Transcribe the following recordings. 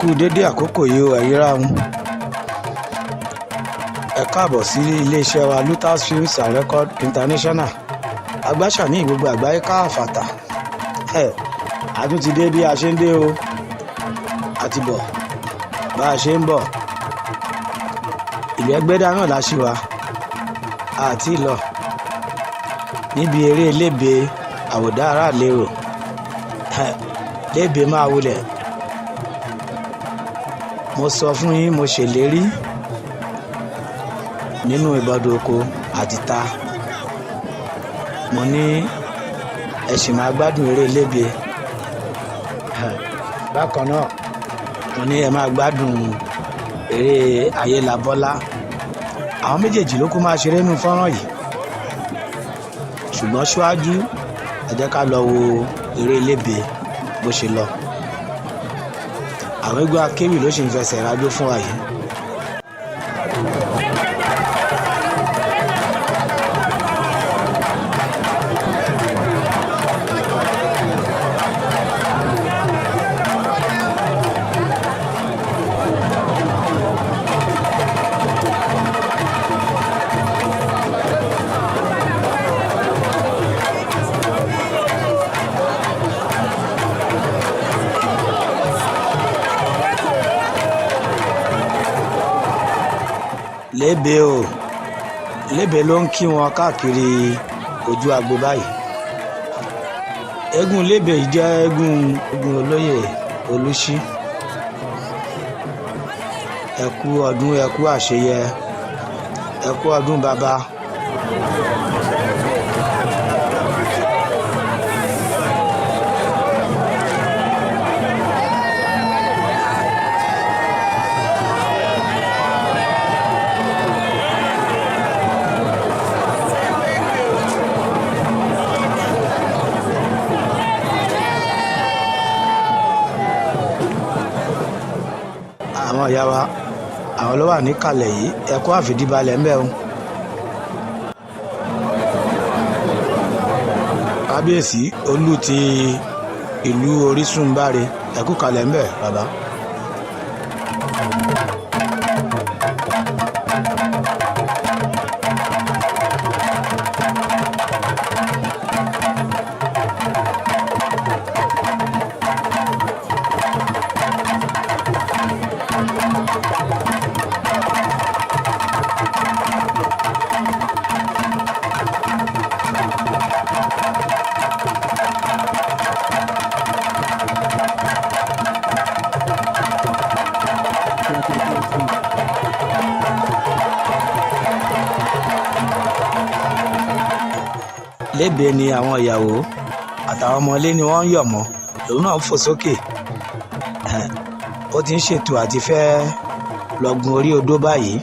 Kú dédé àkókò yìí o, ẹ̀yin ará wọn. Ẹ káàbọ̀ sí iléeṣẹ́ wa, Lutas Films and Record International, agbáṣà ní gbogbo àgbáyé káàfàtà. Ẹ a tún ti dé bí a ṣe ń dé o, àti bọ̀ bá a ṣe ń bọ̀. Ìlú Ẹgbẹ́dá náà la ṣì wà àti lọ níbi eré lébe àwòdá ara lérò lébe máa wulẹ̀. Mo sọ fún yín, mo ṣèlérí nínú ìbọdọ̀ oko àti ta, mo ní ẹ sì máa gbádùn eré lébe. Bákan náà, mo ní ẹ máa gbádùn eré Ayélabọ́lá. Àwọn méjèèjì ló kú máa ṣeré nínú fọ́nrán yìí, ṣùgbọ́n ṣíwájú, ẹ jẹ́ ká lọ wo eré lébe bó ṣe lọ. Àwọn eégún akéwì ló sì ń fẹsẹ̀ rájò fún wa yìí. Lébe o, lébe ló ń kí wọn káàkiri ojú agbo báyìí. Eégún lébe yìí jẹ́ eégún olóyè Olùṣí. Ẹ kú ọdún, ẹ kú àṣeyẹ, ẹ kú ọdún bàbá. Àwọn ìyá wa, àwọn ló wà níkàlẹ̀ yìí. Ẹ kú àfìdíbalẹ̀ ńbẹ̀ o. Kábíyèsí olú ti ìlú Orísunbáre, ẹ kú kalẹ̀ ńbẹ̀ bàbá. Lébe ni àwọn ìyàwó àtàwọn ọmọlé ni wọ́n ń yọ̀ mọ́, lòun náà ń fò sókè. Ó ti ń ṣètò àti fẹ́ lọ gun orí odó báyìí.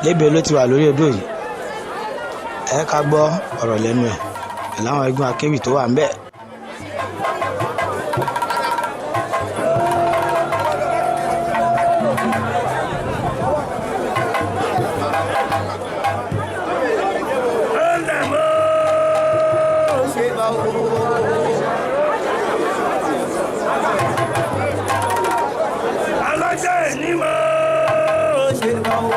Lébe ló ti wà lórí odó yìí. Ẹ ká gbọ́ ọ̀rọ̀ lẹ́nu ẹ̀ pẹ̀lú àwọn eégún akéwì tó wà ńbẹ̀. Alájẹ ní mọ́ ṣe bá o.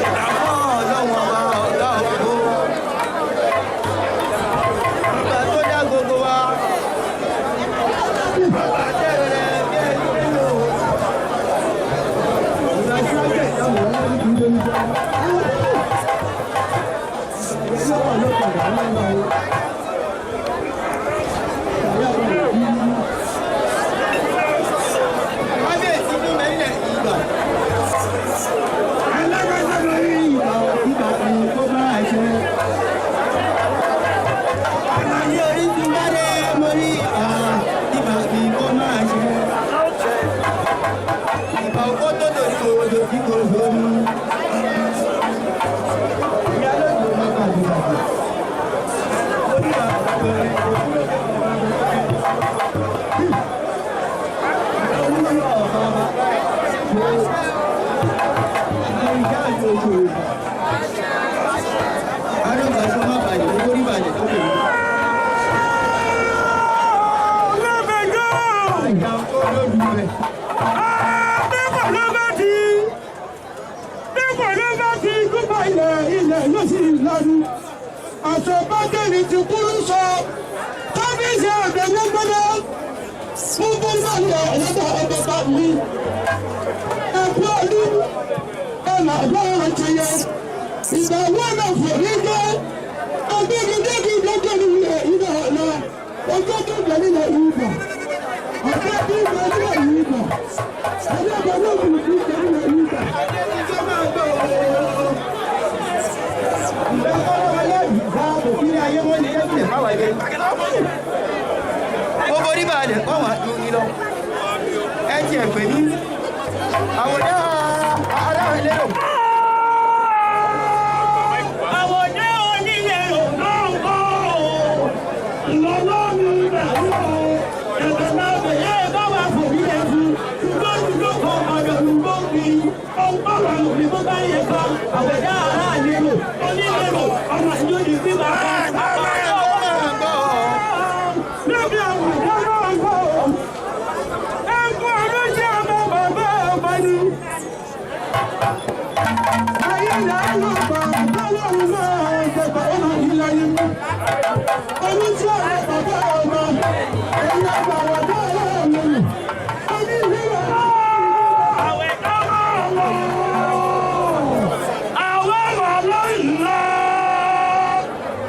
Ìdààmú ọlọ́wọ́n wa ọ̀gá ògo. Ìgbà tó dá gbogbo wa. Bàbá tẹ̀rẹ̀ bí ẹni nínú. Ìgbà tí wọ́n jẹ́ ìdáhùn ọlọ́run. Fún àṣẹ ti kúrú sọ kábíyèsí àgbẹ̀gbẹ̀gbẹ̀dẹ̀ fún bọ́ńbà ẹ̀lẹ́dà ẹ̀dẹ̀bà mi ẹ̀kú ọdún ẹ̀nà àgbọ̀ràn ti yẹ ìgbà wọn náà fò ní jẹ́ ọgbẹ́gidẹ́gidẹ́gẹ́ nílẹ̀ ìgbà ọ̀nà ọjọ́ tó gbẹ nílẹ̀ ìgbà ọjọ́ tó gbẹ nílẹ̀ ìgbà ọjọ́ tó gbẹ nílẹ̀ ìgbà. Ó borí balẹ̀ wọ́n wà ju yín lọ. Ẹ tiẹ̀ pè mí. Àwòdá ará lérò. Àwòdé onílé ògbóǹgbò lọ́lọ́ mi bẹ̀rù o ẹ̀bẹ̀ náà bẹ̀yẹ bá wà fòrí ẹ̀ fún lójúló kan ọ̀dọ̀ lùgbòǹgbì ọgbọ́n òbí bó bá yẹ kan àwòdá ará lérò onílérò ọmọ ìjọ́jú bí bàbá níbi àwòdá náà gbọ́ ẹ̀kọ́ ọdún ọmọ bàbá ọba ni. Ayé làálù bàbá lọ́run máa ń tẹ̀pá ọmọ ìlàyé mú. Oní tí ọ̀rẹ́ bàbá ọmọ ẹ̀yìn àgbà wọ̀dọ́ ọlọ́run mi. Oní ìlú àwẹ̀ káwọ́ àwẹ̀ wà lóyún lọ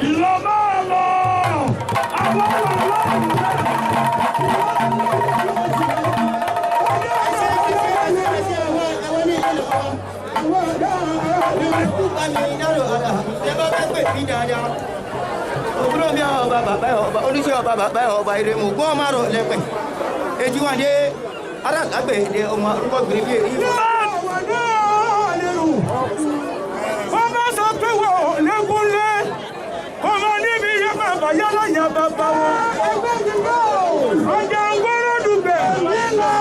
ìlọ máa lọ àwẹ̀ wà lóyún lọ. Òwúrọ̀ mi ọba bàbá ọba oníṣẹ́ ọba bàbá ọba ìrèmù gbọ́n máa rọ̀ lẹ́pẹ̀. Èjì wà dé aráàlágbè dé ọmọ arúgbó gbèrè bí èyí. Wọ́n bá sọ pé wọ́n ò lékúnlé, ọmọ níbi yẹn bàbá yálà yà bàbá wọn. Ọjà ń gbọ́rọ̀ dùbẹ̀. Nílò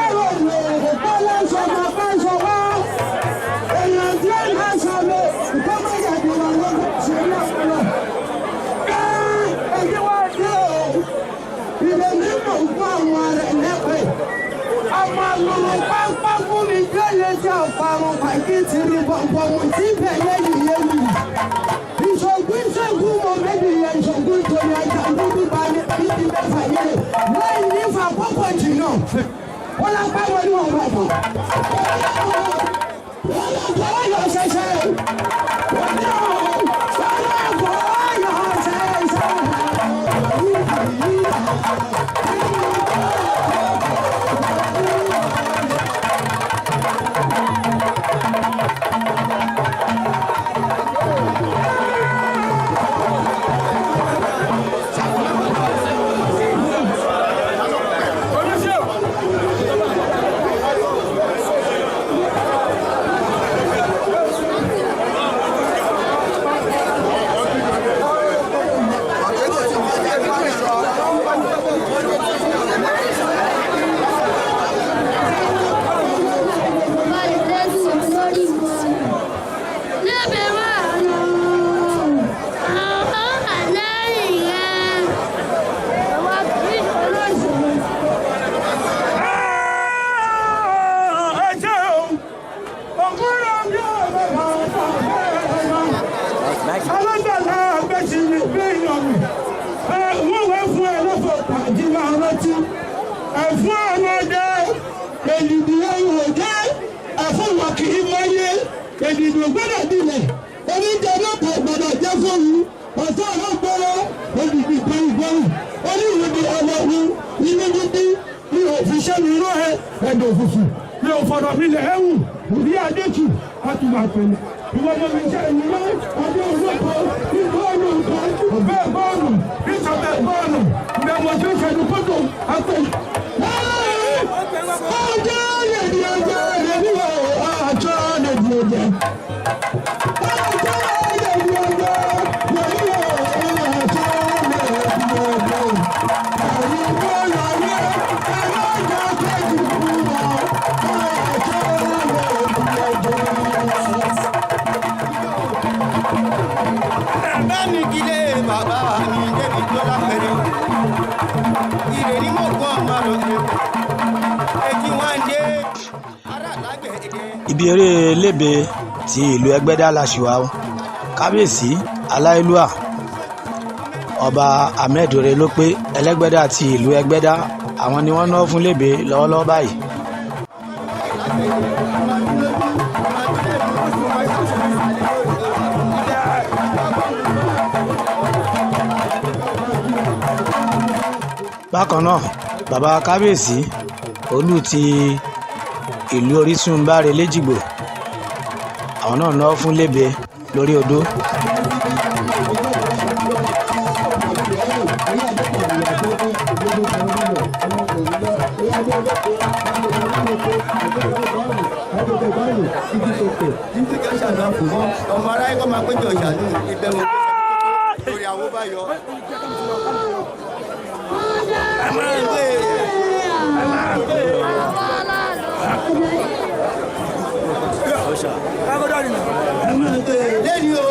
ẹ̀rọ ìpínlẹ̀ sọ̀rọ̀ fẹ́ sọ̀rọ̀. Èèyàn tí ó ń sọ̀rọ̀ ìkọ́mọ̀ ìyàgbọ́ lọ́wọ́ ṣe ní ọpọlọ. Ẹ ẹ̀yẹ wá dé o. Ilé mímọ̀ fún àwọn ará lẹ́pẹ̀. Ọmọ àlùmọ̀ pápá fún mi gbélé tí àparun pàkí ti rí bọ̀mù tí bẹ̀ lẹ́yìn yẹn wù. Ìṣògùn ìṣègùn mọ̀ méjì yẹn ìṣògùn ìtòlù ẹja dúdú bá ní bíbí mẹ́fà yẹn. Lẹ́yìn nífà púpọ̀ jìnnà. Wọ́n lọ pẹ́ wọlé wọn bàbà. Wọ́n lọ kọ́ ọ̀yọ́ ṣẹṣẹ. Wọ́n ní ọ̀ wọ́n lọ kọ́ ọ̀yọ́ ṣẹṣẹ. Alágbàlá abẹ́sí ni bílíọ̀nù wọ́n wẹ́ fún ẹ lọ́fọ̀ pàdé máa rántí ẹ̀fún àwọn ọdẹ èdìdì ẹ̀yìn òjẹ́ ẹ̀fún wọn kì í mọ́yé èdìdì gbọ́dọ̀ dilẹ̀ oníjẹ náà kò gbọ́dọ̀ jẹ́ fóun ọ̀tọ́ ọlọ́gbọ́rọ́ èdìdì gbẹ̀rùgbẹ̀rù oníwèdè ọlọ́run inú dídí mi ò fi ṣẹ́ mi rán ẹ ẹ̀dọ̀ òfùfù mi ò fọ̀rọ̀ mi lẹ̀ ẹ̀wù rí adétù àtùmọ̀ àpẹẹrẹ ìwọ ọmọ mi jẹ́ ìwúrọ̀ ọdún olóko ní bọ́ọ̀lù nǹkan ọ̀bẹ bọ́ọ̀lù nítorí bọ́ọ̀lù ìgbàgbọ́ tó ṣẹlú kótó àpè. Ọjọ́ lè di ọjọ́ lè ní o, ọjọ́ lè di ọjọ́. Ọjọ́ lè di ọjọ́ lè ní o, ọjọ́ lè di ọjọ́. Ẹ̀yin kò lọ ní ẹlọ́jọ́ kejì fún wa, ọjọ́ lè di ọjọ́. Bàbá mi kílé bàbá mi débi tó lápẹ̀rẹ̀. Ìrè ní mò ń gbọ́n máa rọ̀ lẹ́pẹ̀. Èjì wà dé aráàlágbè dé. Ibi eré lébe ti ìlú Ẹgbẹ́dá la ṣì wà o. Kábíyèsí aláìlúà Ọba Ahmed Orelópé Ẹlẹ́gbẹ́dá ti ìlú Ẹgbẹ́dá, àwọn ni wọ́n ná fún Lébè lọ́wọ́lọ́wọ́ báyìí. Bákan náà, bàbá kábíyèsí olú ti ìlú Orísunbáre lẹ́jìgbò, àwọn náà ná fún Lébè lórí odó. Ọmọ aráyé kọ́ máa péjọ ìṣàánú ibẹ̀ wọn lórí àwọ̀ bá yọ. Lẹ́ni o,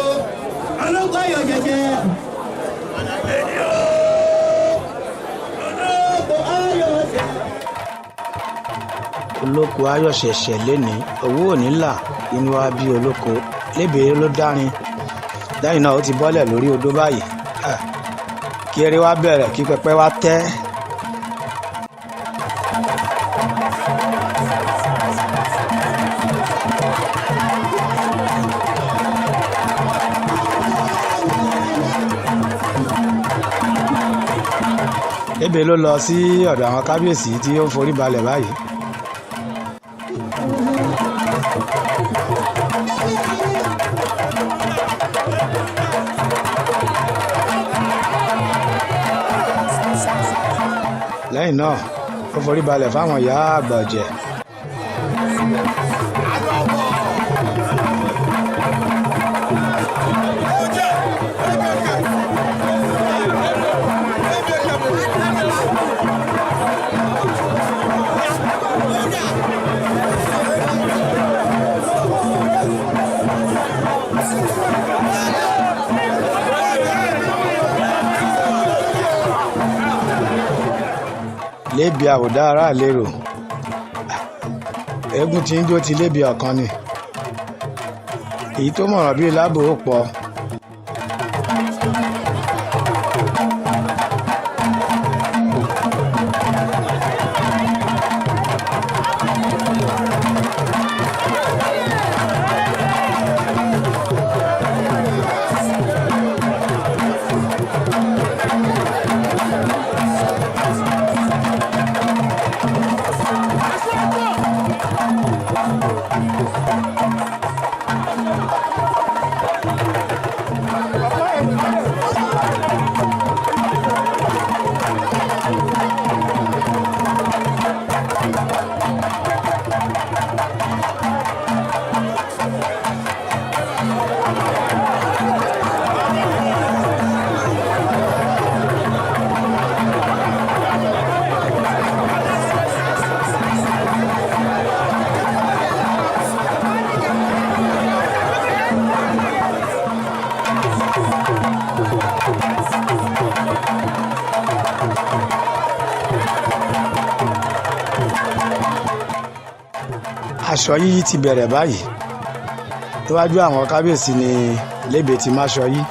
ọlọ́gbọ́n ayọ̀ jẹjẹ. Lẹ́ni o, ọlọ́gbọ́n ayọ̀ jẹjẹ. Olóko ayọ̀ ṣẹ̀ṣẹ̀ lénìí, owó ò ní là inú wa bí olóko. Lébè ló dárin lẹ́yìn náà, ó ti bọ́lẹ̀ lórí odó báyìí. Ah, kí eré wa bẹ̀rẹ̀, kí pẹpẹ wa tẹ́. Lébè ló lọ sí ọ̀dọ̀ àwọn kábíyèsí tí ó ń forí balẹ̀ báyìí. Lẹ́yìn náà, ó forí balẹ̀ fáwọn ìyá àgbà ọ̀jẹ̀. Lébi àwòdá ará lérò, eégún tí ń jó ti lébi ọ̀kan ni, èyí tó mọ̀ràn bíi láàbò ó pọ̀. Aṣọ yíyí ti bẹ̀rẹ̀ báyìí. Níwájú àwọn kábíyèsí ni Lébè ti máṣọ yí.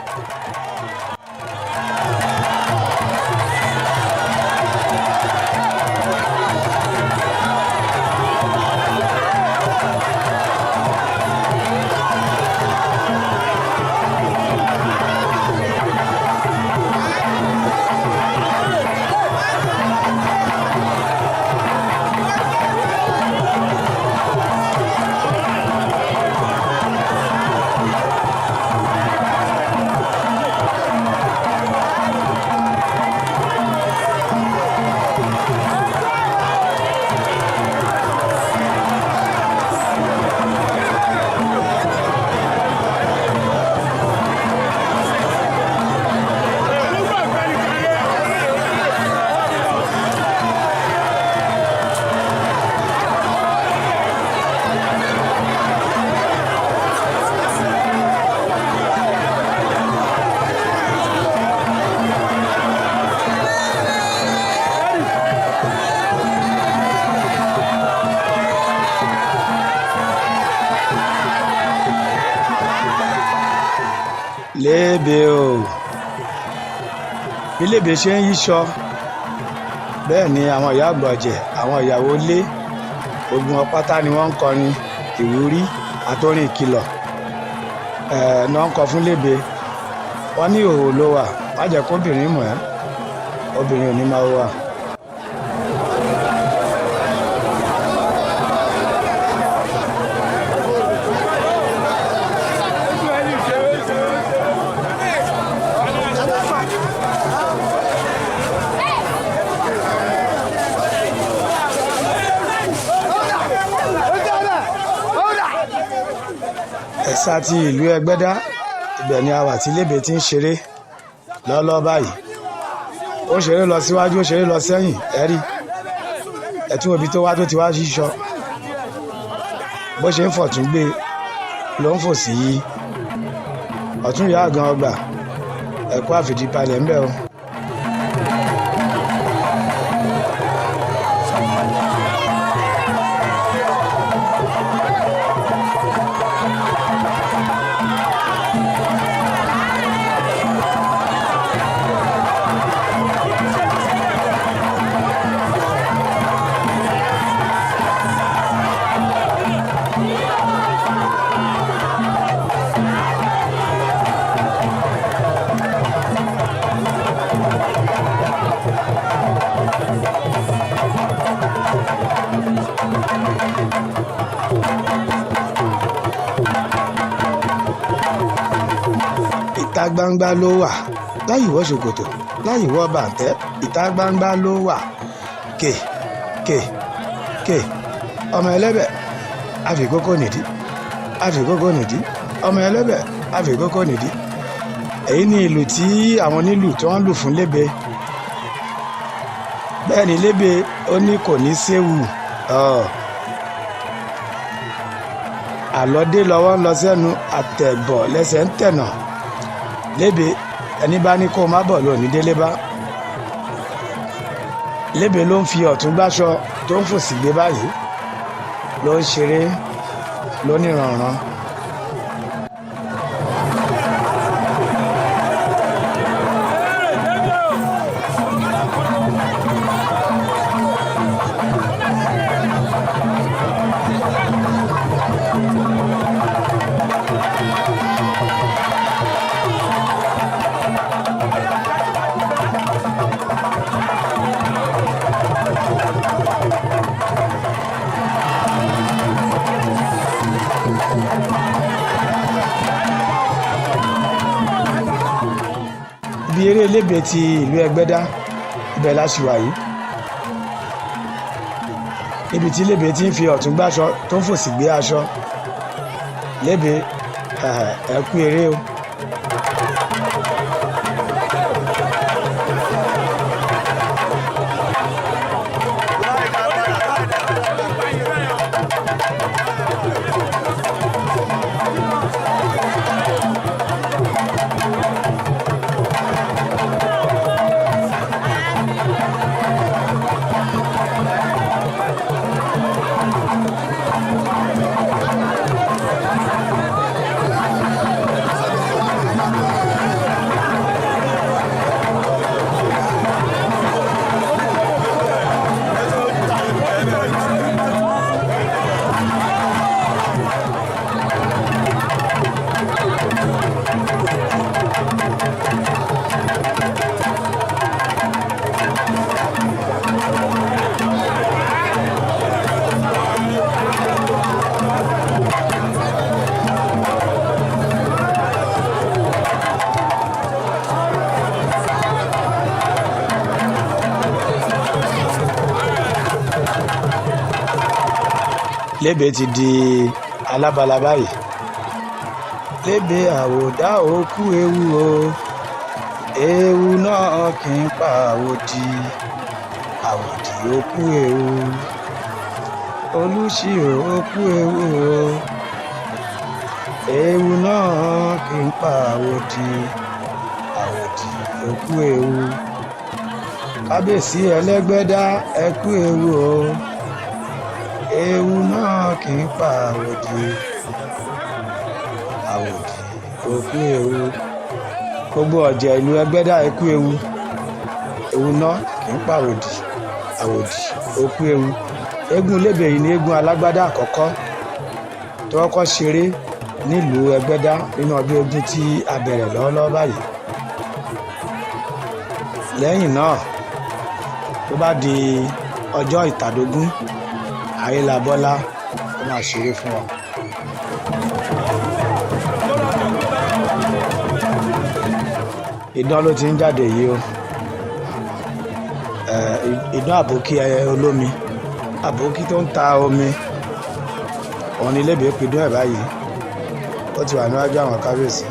Lébe o, bí Lébe ṣe ń yíṣọ bẹ́ẹ̀ ni àwọn ìyá àgbọ̀jẹ̀, àwọn ìyàwó ilé, ogun ọpátá ni wọ́n ń kọrin ìwúrí àtọrin ìkìlọ̀ náà ń kọ fún Lébe. Wọ́n ní ìhòòhò ló wà, má jẹ́ kóbìnrin mọ̀ ẹ́, obìnrin ò ní máa wà. Ẹ̀sà ti ìlú Ẹgbẹ́dá, ibẹ̀ ni a wà tí Lébe ti ń ṣeré lọ́lọ́ báyìí. Ó ṣeré lọ síwájú, ó ṣeré lọ sẹ́yìn. Ẹ rí ẹtún òbí tó wá tó ti wá ṣíṣọ, bó ṣe ń fọ̀tún gbé ló ń fò sí yí ọ̀tún ìyá àgàn ọgbà ẹ̀kọ́ àfìdíbalẹ̀ ń bẹ̀ o. Ìta gbangba ló wà láì wọ ṣòkòtò, láì wọ bàǹtẹ́, ìta gbangba ló wà. Kè kè kè, ọmọ ẹlẹ́bẹ̀ àfikókò nìdí, àfikókò nìdí, ọmọ ẹlẹ́bẹ̀ àfikókò nìdí. Èyí ni ìlù tí àwọn onílù tí wọ́n lù fún Lébe. Bẹ́ẹ̀ ni Lébe ó ní kò ní séwu. Àlọ́dé lọ́wọ́ ń lọ sẹ́nu, àtẹ̀bọ̀ lẹ́sẹ̀ ń tẹ̀nà. Lébe, ẹni bá ní kó má bọ̀ lónìí délé bá. Lébe ló ń fi ọ̀tún gbáṣọ tó ń fòsì gbé báyìí, ló ń ṣeré lóníranran. Ibi eré Lébe ti ìlú Ẹgbẹ́dá, ibẹ̀ la ṣì wà yìí, níbi tí Lébe ti ń fi ọ̀tún gbáṣọ tó ń fòsì gbé aṣọ. Lébe, ẹ kú eré o. Lébe ti di alábala báyìí. Lébe àwòdá òkú ewu o, ewu náà kì í pa àwòdì, àwòdì òkú ewu, olùṣirò òkú ewu o, ewu náà kì í pa àwòdì, àwòdì òkú ewu, kábíyèsí ẹlẹ́gbẹ́dá ẹkú ewu o, ewu náà kì í pa àwòdì, àwòdì òkú ewu. Gbogbo ọ̀jẹ̀ ìlú Ẹgbẹ́dá, ẹkú ewu. Ewu náà kì í pàròdì àwòdì okú ewu. Eégún Lébè yìí ni eégún alágbádá àkọ́kọ́ tó kọ́kọ́ ṣeré nílùú Ẹgbẹ́dá nínú ọdún eégún tí a bẹ̀rẹ̀ lọ́wọ́lọ́wọ́ báyìí. Lẹ́yìn náà, tó bá di ọjọ́ ìtàdógún, Ayélabọ́lá ó máa ṣeré fún wa. Idán ló ti ń jáde yìí o. Idán àbókí olómi, àbókí tó ń ta omi, òun ni Lébè pidán ẹ̀ báyìí. Ó ti wà níwájú àwọn kábíyèsí.